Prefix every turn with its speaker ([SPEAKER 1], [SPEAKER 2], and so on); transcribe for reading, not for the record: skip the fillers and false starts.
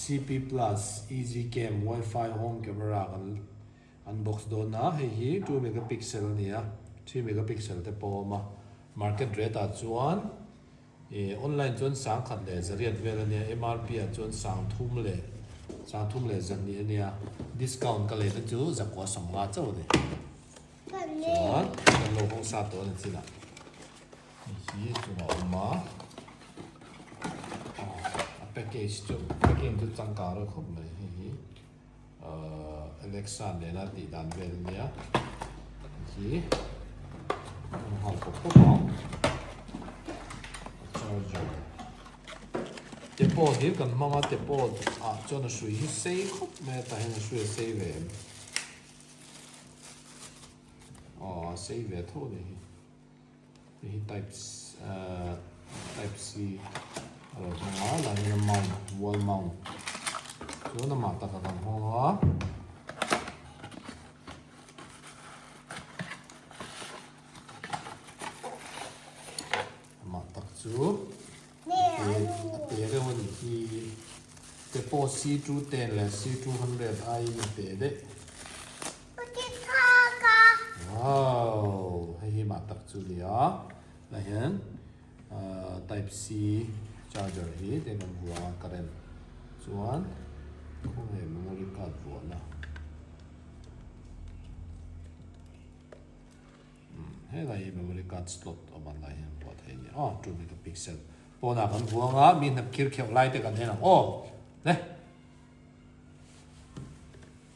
[SPEAKER 1] CP plus easy cam wifi home camera kan unbox dawn a, hei hi 2 megapixel a ni a, 3 megapixel te pawh a awm a, market rate ah chuan ih online chuan 1100 vel a nia, MRP ah chuan 30 leh 32 a nia, discount ka lei na chu 950 chauh a ni. Chuan kan lo hawng sa tawh a ni chinah. Hei hi chungah a awm a, a package chu packing chu changkang reuh khawp mai hei hi ahh Alexa nena tih dan vel a nia hei hi a awm nghal pawp pawp ang a charger te pawh hlir kan hmang a te pawh ah chuan a hrui hi sei khawp mai a tah hian a hrui a sei ve em aw a sei ve tho a ni hi. Hei hi type type C a lo hmang a lah hian a mount wall mount chuan amah taka kan hawng a amah tak chu a te reuh a nih hi te pawh C210 leh C200 aiin a te daih. Wow, hei hi mah tak chu nia. Tah hian type C charger hi te kan vuah a current chuan khawnge memory card vuahna. Helai hi memory card slot awm ang lai hian vuah theih a ni a, 2 megapixel pawnah kan vuang a, mi hnap khir kheuh lai te kan en ang aw. Le.